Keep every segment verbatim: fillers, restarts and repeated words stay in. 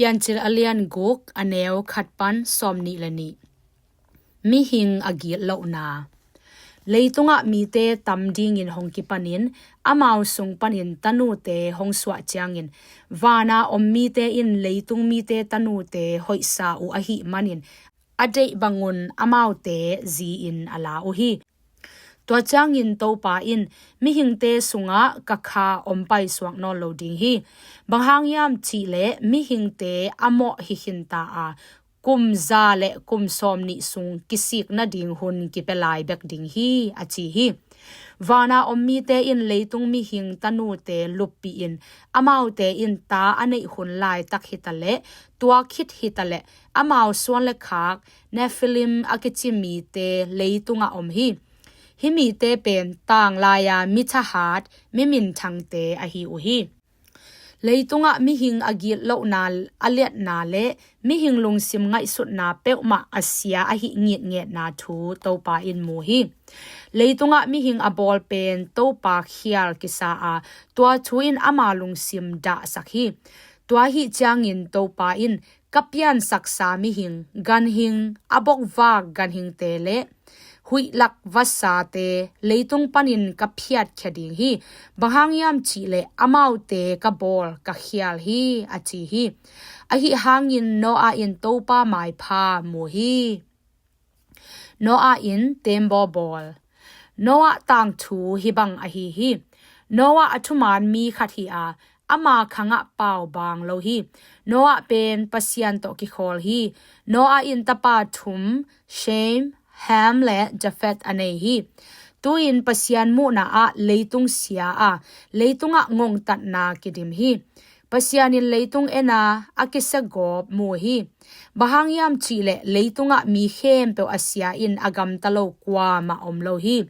Piancil a lian guk, a neu khat pan sawmnih le nih. Mihing a gitlohna. Leitungah mite tam dingin hong kipanin, amau sung panin tanute hong suah ciangin, vana om mite in leitung mite tanute hoihsa uh ahih manin, a deih bangun amaute zi-in a la uh hi. Tua ciangin Topa in, mihingte sungah ka kha om paisuak nawn lo ding hi. Bang hang hiam cihleh mihingte a mawh hi khinta a, kum za le kum sawmnih sung kisik nading hun kipia lai bek ding hi, a ci hi. Vana om mite in leitung mihing tanute luppihin, amaute in ta a neih hun laitak hitaleh, tua khit hitaleh, amau suan le khak Nephilim a kici mite leitungah om hi. Hih mite pen tanglai-a mi thahat, mi minthangte ahi uh hi. Leitungah mihing a gitlohna a liatna le mihing lungsim ngaihsutna peuhmah a sia ahi ngitngetna thu Topa in mu hi. Leitungah mihing a bawl pen Topa khial kisa a, tua thu in ama lungsim dahsak hi. Tua ahih ciangin Topa in, ka piansaksa mihing, ganhing, a bokvak ganhingte le huihlak vasate leitung panin ka phiatkhia ding hi. Bang hang hiam cihleh amaute ka bawl ka khial hi, a ci hi. Ahi hangin Noah in Topa maipha mu hi. Noah in tembaw bawl. Noah tangthu hih bang ahi hi. Noah a thuman mi khat hi a, ama khangah pau bang lo hi. Noah pen Pasian tawh kikhawl hi. Noah in tapa thum, Shem, Ham le Japheth a nei hi. Tu-in Pasian muhna ah leitung sia a, leitungah ngongtatna kidim hi. Pasian in leitung en a, a kisiagawp mu hi. Bang hang hiam cihleh leitungah mi khempeuh a sia in a gamta lo kuamah om lo hi.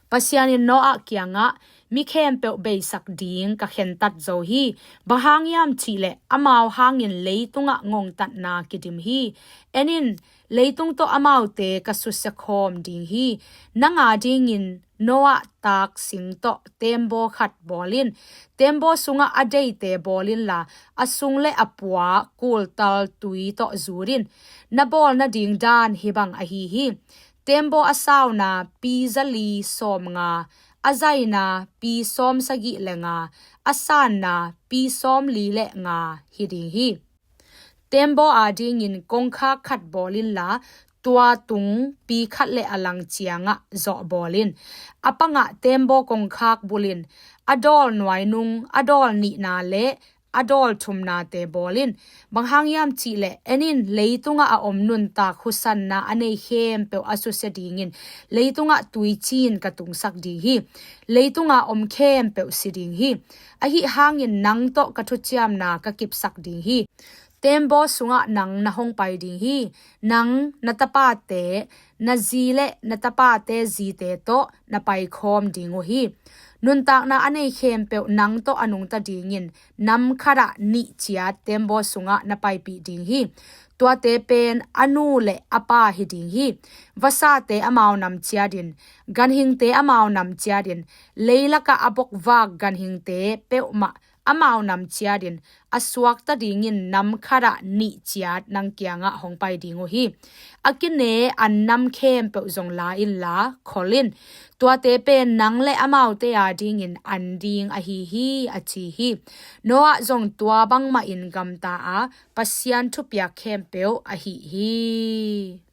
Pasian in Noah kiangah, mi khempeuh beisak ding ka khentat zo hi. Bang hang hiam cihleh amau hangin leitungah ngongtatna kidim hi. En in, leitung tawh amaute ka susia khawm ding hi. Nang a dingin Noah taak sing tawh tembaw khat bawl in. Tembaw sungah a deite bawl inla, a sung le a pua kultal tui tawh zut in. Na bawl nading dan hih bang ahi hi. Tembaw a sauna pi zali sawmnga, a zaina pi sawmsagih le nga, a sanna pi sawmli le nga hi ding hi. Tembaw a dingin kongkhak khat bawl inla, tua tung pi khat le a lang ciangah zawh bawl in. A pangah tembaw kongkhak bul in, a dawl nuainung, a dawl nihna le a dawl thumnate bawl in. Bang hang hiam cihleh, en in, leitungah a om nuntak husanna a nei khempeuh a susia dingin leitungah tuiciin ka tungsak ding hi. Leitunga om khempeuh si ding hi. Ahi hangin nang tawh ka thuciamna ka kipsak ding hi. Tembaw sungah nang na hong pai ding hi. Nang, na tapate, na zi le na tapate zite tawh na paikhawm ding uh hi. Nuntakna a nei khempeuh nang tawh a nungta dingin nam khatah nih ciat tembaw sungah na paipih ding hi. Tuate pen a nu le a pa hi ding hi. Vasate amau nam ciatin, ganhingte amau nam ciatin, leilakah a bokvak ganhingte peuhmah amau nam ciatin, a suakta dingin nam khatah nih ciat nang kiangah hong pai ding uh hi. A kine an nam khempeuh zong la inla khol in. Tuate pen nang le amaute a dingin an ding ahi hi, a ci hi. Noah zong tua bangmahin gamta a, Pasian thupiak khempeuh a hih hi.